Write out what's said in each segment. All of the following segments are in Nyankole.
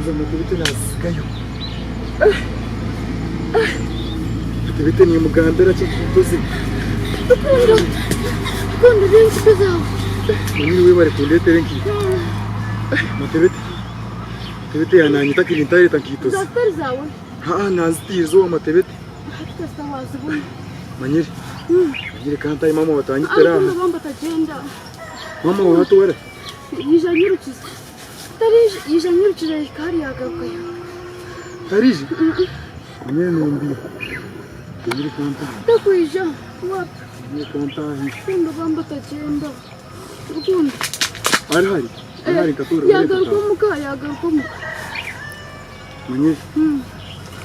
Nze Matebete naazisigayo. Matebete nimugambira ki enkaito ze? Rukundo, Rukundo n'enkaito zaawe. Manyire webare kundeetera enkaito. Matebete, Matebete yaananyita akiri ntareeta nkaito ze. Zaaba zitari zaawe? Haa naazitiirize owa Matebete. Hati kasita waazibona. Manyire, manyire ka ntaahe maama watanyitira aha. Rukundo bambi otagyenda. Maama waawe hati owari? Yaija anyirukize. Tariija, yaija anyirukize yahika hariya yagarukayo. Tariija? Manyire nombiiha. Manyire ka ntaahe. Takwija, wapi. Manyire ka ntaahe. Rukundo bambi otagyenda. Rukundo. Ari hari? Ari hari nkatoorera Yagaruka omuka, yagaruka omuka. Manyire.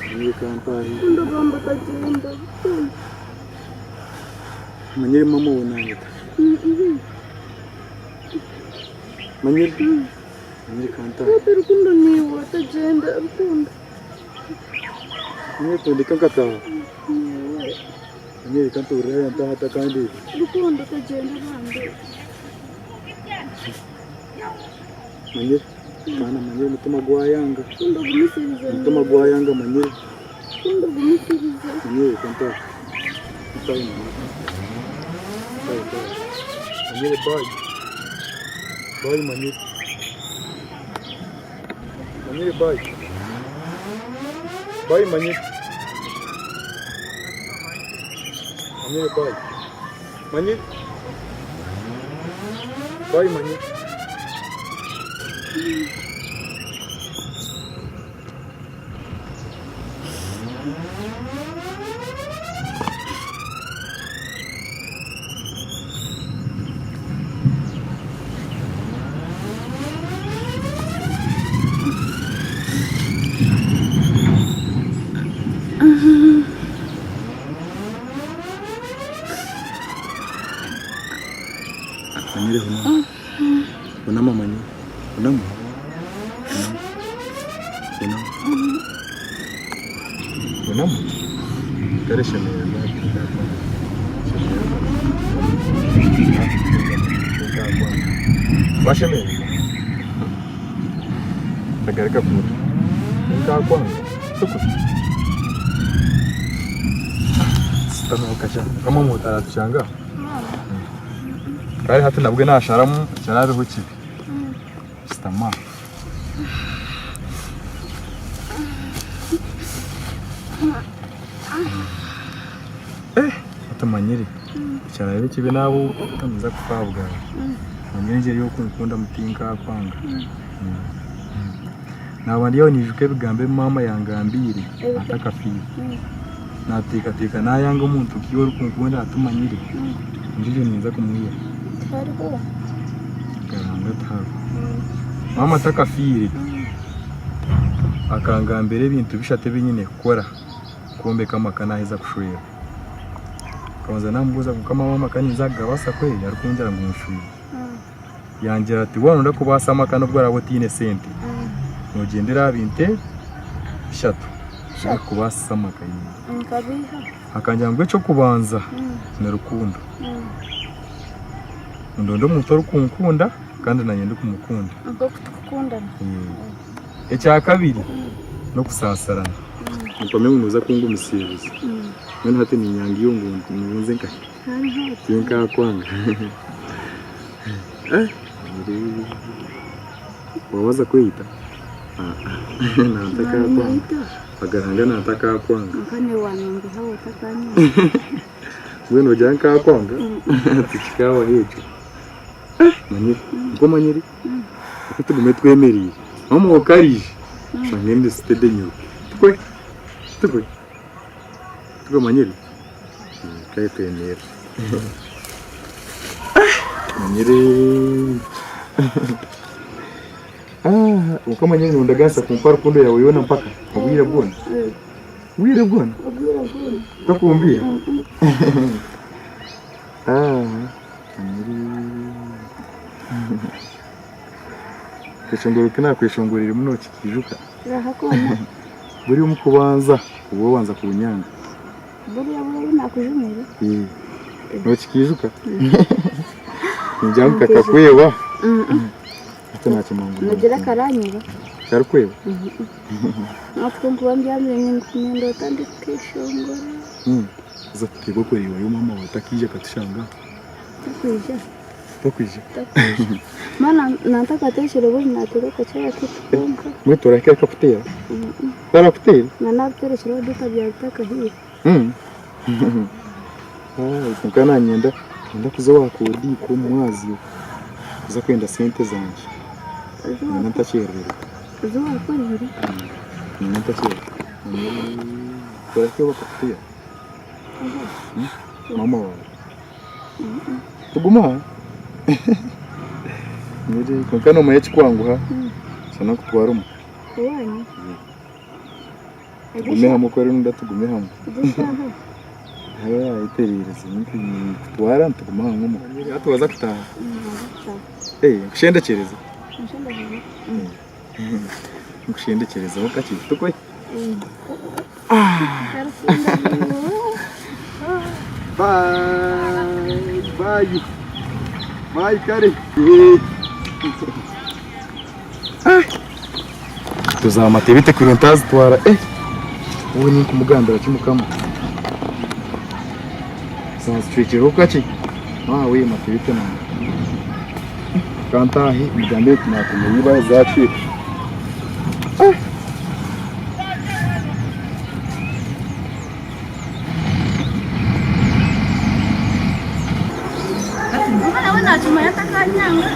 Manyire ka ntaahe. Rukundo bambi otagyenda. Rukundo. Manyire mama we nanyeta. Manyire. Manyire ka ntaahe. Wapi Rukundo niiwe otagyenda Rukundo. Manyire tondeka nkataaha. Niiwe. Manyire reka ntuurire hariya ntaahe atakandeeba. Rukundo otagyenda bambi. Manyire. Kandi manyire omutima gwayanga. Rukundo gumisiriza. Omutima gwayanga manyire. Rukundo gumisiriza. Manyire reka ntaahe. Ntaahe manyire. Ntaahe ntaahe. Manyire bye. Bye manyire. Manyire bye. Bye manyire. Manyire bye. Manyire. Bye manyire. Manyire hunama. Hunama manyire. Hunama. Hunama. Hunama. Kare shemererwa. Shemererwa. Washemererwa. Tagarika kure. Nkakwanga. Tukuri. Sitama okasha. Kama mutarakushanga. Kare hati nabwe nasharamu kirabeho kibi. Sitama. Eh, otamanyire ekirabe ekibi naaba otamuza kufa aha bwawe. Manya engyeri y'okunkundamu tinkakwanga. Naaba ndi aho naijuka ebigambo ebi maama yangambiire atakafiire. Nateekateeka naayanga omuntu nkaiwe orikunkunda atumanyire, ondiijo ninza kumwiha. Nkaranga tihariho. Maama atakafiire akangambira ebintu bishatu ebi nyine kukora kwombeka amaka naaheza kushwerwa. Nkabanza naamubuuza kwonka maama amaka ninza kugabaasa kweri arikungira ngu nshwire. Yangira ati waaba nooyenda kubaasa amaka n'obu oraabe otaine sente, noogyendera aha bintu ebi bishatu ebirikukubaasisa amaka. Akangira ngu eky'okubanza ni rukundo. Ndonde omuntu orikunkunda kandi naanye ndikumukunda. Ekyakabiri n'okusaasirana. Mpamya ngu nooza kungumisiriza. Mbwenu hati niinyanga iwe ngu nze nkahi? Tinkakwanga. Waabaasa kweyita? Nantakakwanga. Agahanga nantakakwanga. Mbwenu nogira nkakwanga? Tikikabaho ekyo. Manyire, nikwo omanyire? Reka tugume twemereire. Maama wawe ku ariija, oshange ndi steady nyowe. Tikwe? Tikwe? Tikwe omanyire? Kare twemerere. Manyire. Kwonka omanyire nondagaanisa kumpa rukundo yaawe yoona mpaka obwire bwona? Obwire bwona? Tokumbiiha? Ekyeshongoro eki naakweshongoreire muno okikiijuka? Buri omu kubanza obu wabanza kunyanga. Nokikiijuka? Ningira ngu kakakweba. Hati naakimanya ngu. Tarikweba? Hati ku nkuba mbyamire nindoota ndikweshongora. Haza tuteekwa kureebayo maama waawe atakiija akatushanga aha. Takwija. Takwija? Takwija. Maama nantakateekire obundi naateeka akakyaya kaitu konka. Mbwenu torahika akakuteera? Tarakuteera? Na naabuteerekire aho duuka byaba bitakahiire. Kwonka naanye niinyenda kuza owa Kodiiko omu mwazyo kuza kwenda sente zangye. Niinyenda ntakyerererwa. Ezi waakoriire? Niinyenda ntakyerererwa. Orahika bakakuteera? Maama waawe? Tuguma aha? Kwonka noomanya ekikwanguha, shana nkutware omuka. Owaanyu? Tugume hamwe oku orikwenda tugume hamwe. Yetegyereze nikutwara nituguma hamwe omuka. Hati waaza kutaaha? Nkushendekyereze? Nkushendekyerezeho kakye tukwe? Bye bye bye kare. Tuzamata ebite kuri ntazitwara eh wowe ninkumugambira ki mukama zazicwekireho kakye maawe mata ebite nangwa kantahe mugambire nti natumire iba zacweka. Omwana we nakimanya atakanyanga